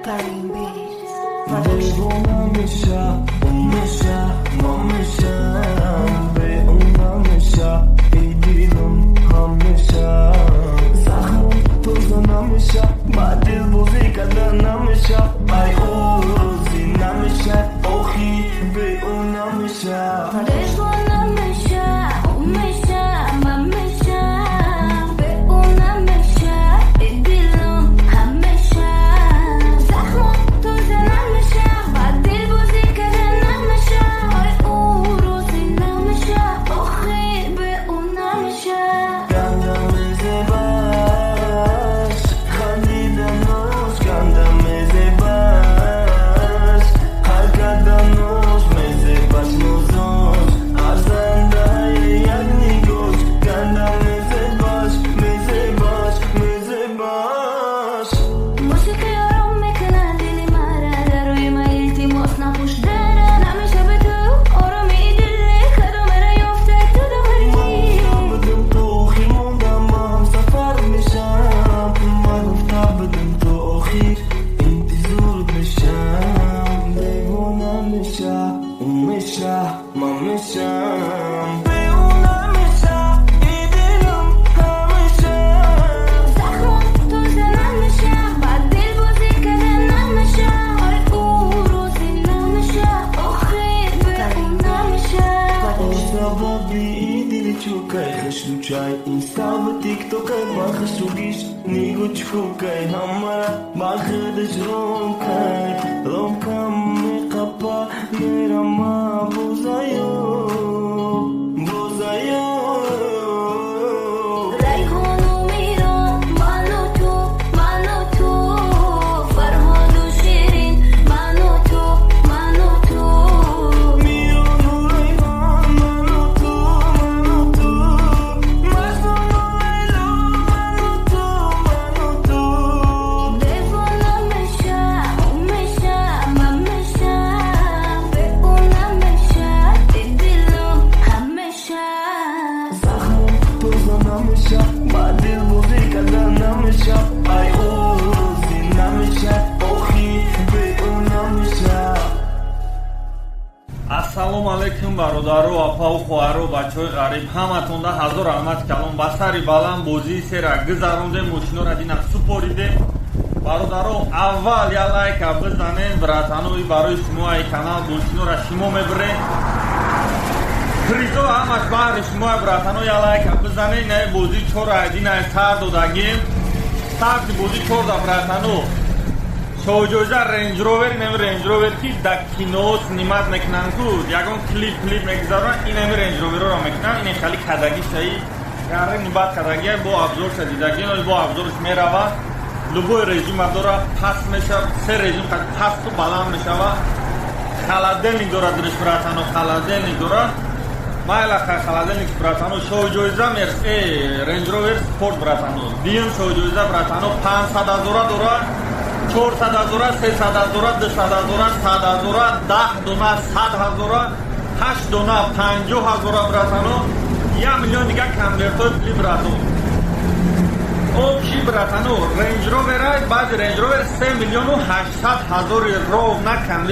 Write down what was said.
Karim Beats Production. Девона меша, меша, ма мешам. Бе ӯ намеша, и дилам ҳамеша. Захмом тоза намеша, ба дилбозӣ карда намеша. Ай, ӯ розӣ намеша, охи бе ӯ намеша. Девона меша, меша, ма меша. Бе ӯ намеша, и дилам ҳамеша. Захмом тоза намеша, ба дилбозӣ карда намеша. Ай, ӯ розӣ намеша, охи бе ӯ намеша. Ганда мезебаш, хандиданош ганда мезебаш, ҳар карданош мезебаш, нозош арзандаи як нигош. Ганда мезебаш, мезебаш, мезебаш. Мусиқӣ ором мекунад дили мара, дар рӯи ма илтимос напӯш дара. Намеша бе ту оромии диле, кадомера ёфта ту доварӣ. Будам то охир мондам, ма ҳамсафар мешам. Ма гуфта будам, то охир интизорат мешам. Девона меша, меша, ма мешам. Бе ӯ намеша, и дилам ҳамеша. Захмом тоза намеша, ба дилбозӣ карда намеша. Ай, ӯ розӣ намеша, охир бе ӯ намеша. Сабаби и дили чукай, хушрӯчай, инставу тиктокай, ба хушругиш нигоҳ чукай, ҳамара ба худаш ромкай, ромкам меқапа, мерама бозаё, бозаё. Райҳону Мирон, ману ту, ману ту, Фарҳоду Ширин, ману ту, ману ту. Мирону Райҳон, ману ту, ману ту, Маҷнуну Лайло, ману ту, ману ту. Девона меша, меша, ма меша. Бе ӯ намеша, и дилам ҳамеша. Захмом тоза намеша, ба дилбозӣ карда намеша. Ай, ӯ розӣ намеша, охи бе ӯ намеша. Ассалому алайкум, бародару, апаву хоҳару, бачаҳои ғариб, ҳаматонда ҳазор раҳмат калон. Ба сари баланд бозии сера гузарондем, мошинора дина супоридем. Бародаро, аввал я лайка бизанен, братанои, барои шумо ай канал мошинора шумо мебирен, призо ҳамаш баҳри шумо. Братано, я лайка бизанен. Инаи бозӣ чора дина сар додагим, старти бозӣ чорда, братано. Шоҳҷоиза Рейндж Ровер, инами Рейндж Ровер, ки дар кино снимать мекунанд ку, ягон клип мегузаронанд, инами Рейндж Ровероро мекунанд. Ин хали кадагишаи гарри нибат кадагия, бо обзорша дидаги, бо обзорш мерава. Любой режима дора, паст мешава, се режим пасту баланд мешава. Холодильник дора дриш, братано, холодильник дора. Майла, холодильник, братано. Шоҳҷоиза мерс Рейндж Ровер Спорт, братано. Дуюм шоҳҷоиза, братано, 500 ҳазора дора, 400 ҳазора, 300 ҳазора, 200 ҳазора, 100 ҳазора, 10 дона 100 ҳазора, ҳашт дона 50 ҳазора, братано, 1 миллион дига конвертои пули, братон. Общий, братано, Рейндж Ровера, баъди Рейндж Ровер 3 миллиону 800 ҳазори ровно конверт.